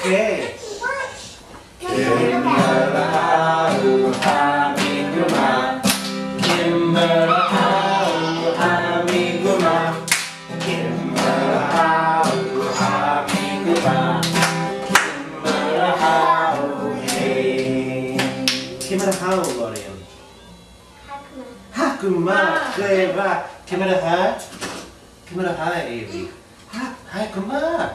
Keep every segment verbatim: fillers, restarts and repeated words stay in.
Hey. Ciamar a tha thu? Tha mi gu math. Ciamar a tha thu? Tha mi gu math. Ciamar a tha thu? Tha mi gu math. Ciamar a tha thu fhèin? Ciamar a tha thu, Lorraine? Tha gu math. Tha gu math. Glè mhath. Ciamar a tha? Ciamar a tha thu, Eilidh? Tha, tha gu math.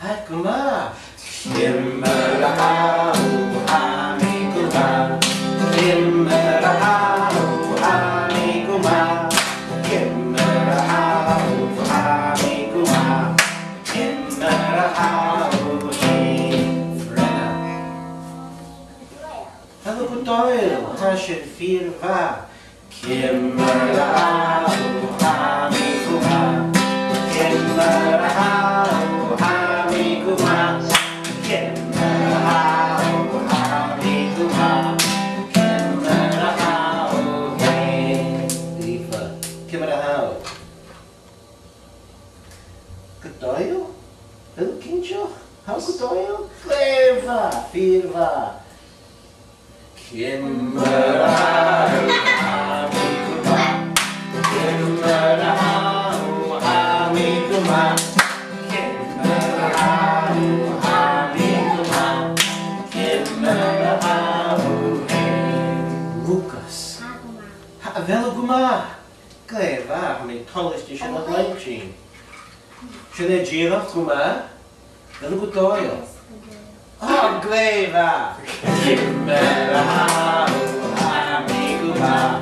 Tha gu math. Ciamar a tha thu? Tha mi gu math. Ciamar a tha thu? Tha mi gu math. Ciamar a tha thu? Tha mi gu math. Ciamar a tha thu fhèin? Brenna. Tha thu gu dòigheil, tha sin fìor mhath. Ciamar a tha thu? Tha mi gu math. Ciamar a tha thu? Tha mi gu math. Ciamar a tha thu? Tha mi gu math. Ciamar a tha thu fhèin? Aoife, ciamar a tha thu? Gu dòigheil? A bheil thu cinnteach? Tha thu gu dòigheil? Glè mhath, fìor mhath. Ciamar a tha thu? Tha mi gu math. Ciamar a tha thu? Tha mi gu math. Ciamar a tha thu? Tha mi gu math. Ciamar a tha thu fhèin? Lucas. Tha, a bheil thu gu math? Glè mhath, tha mi toilichte sin a chluinntinn. Sin e dìreach, gu math. A bheil thu gu dòigheil? Ò, glè mhath! Ciamar a tha thu? Tha mi gu math.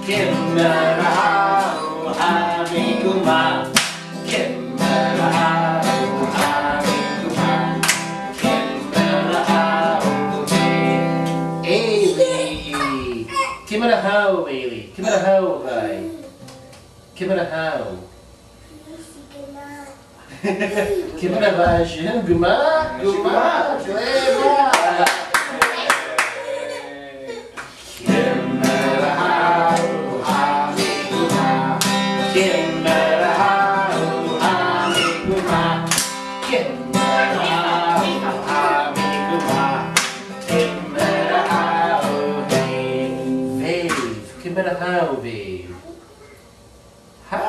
Ciamar a tha thu? Tha mi gu math. Ciamar a tha thu? Tha mi gu math. Ciamar a tha thu? Eilidh! Ciamar a tha thu, Eilidh? Ciamar a tha thu, a ghaoil? Ciamar a tha thu? Ciamar a bha sin? Gu math, gu math, glè mhath. Ciamar a tha thu? Tha mi gu math. Ciamar a tha thu? Tha mi gu math. Ciamar a tha thu? Tha mi gu math. Ciamar a tha thu fhèin? Mhàiri, ciamar a tha thu, Mhàiri? Tha,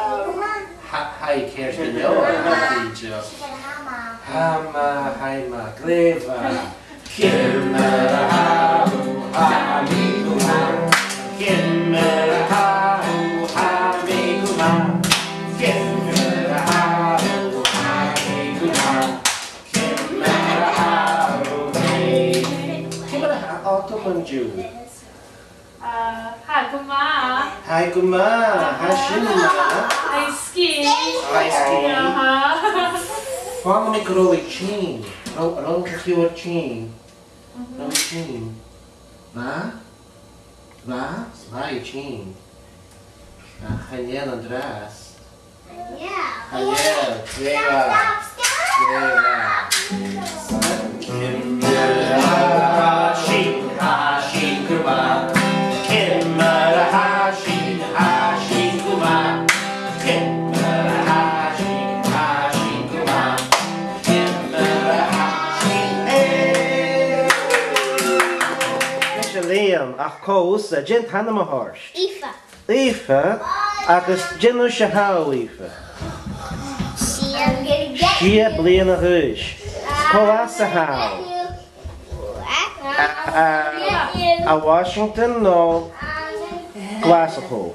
tha, tha i ceart gu leòr, tha i ceart. Tha i math, tha i math, glè mhath. Ciamar a tha thu? Tha mi gu math. Ciamar a tha thu? Tha mi gu math. Ciamar a tha thu? Tha mi gu math. Ciamar a tha thu? Ciamar a tha thu, Odham, an-diugh? Ah, tha gu math. Tha gu math, tha sin math. Tha i sgìth. Tha i sgìth. Aha. Feumaidh mi gun robh i tinn. Robh, robh i tinn. Mhm. Robh i tinn. Bha? Bha? Bha i tinn. Ach chan eil an-dràsta. Chan eil, glè mhath. Glè mhath. Ciamar a tha sinn? Tha sinn gu math. Ciamar a tha sinn? Tha sinn gu math. Ciamar a tha sinn? Tha sinn gu math. Ciamar a tha sinn? Hey! Mise Liam, ach cò thusa? Dè an t-ainm a th' ort? Aoife. Aoife, agus dè an aois a tha thu, Aoife? Sia. Sia bliadhna a dh'aois. Cò às a tha thu? À, à, à Washington no Glaschu?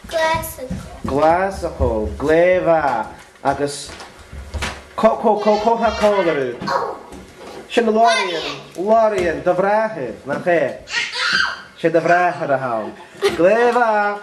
Glaschu. Glaschu, glè mhath. Agus cò, cò, cò, cò tha còmhla riut? Sin Lorraine, Lorraine, do bhràthair, nach e? 'S e do bhràthair a th' ann. Glè mhath.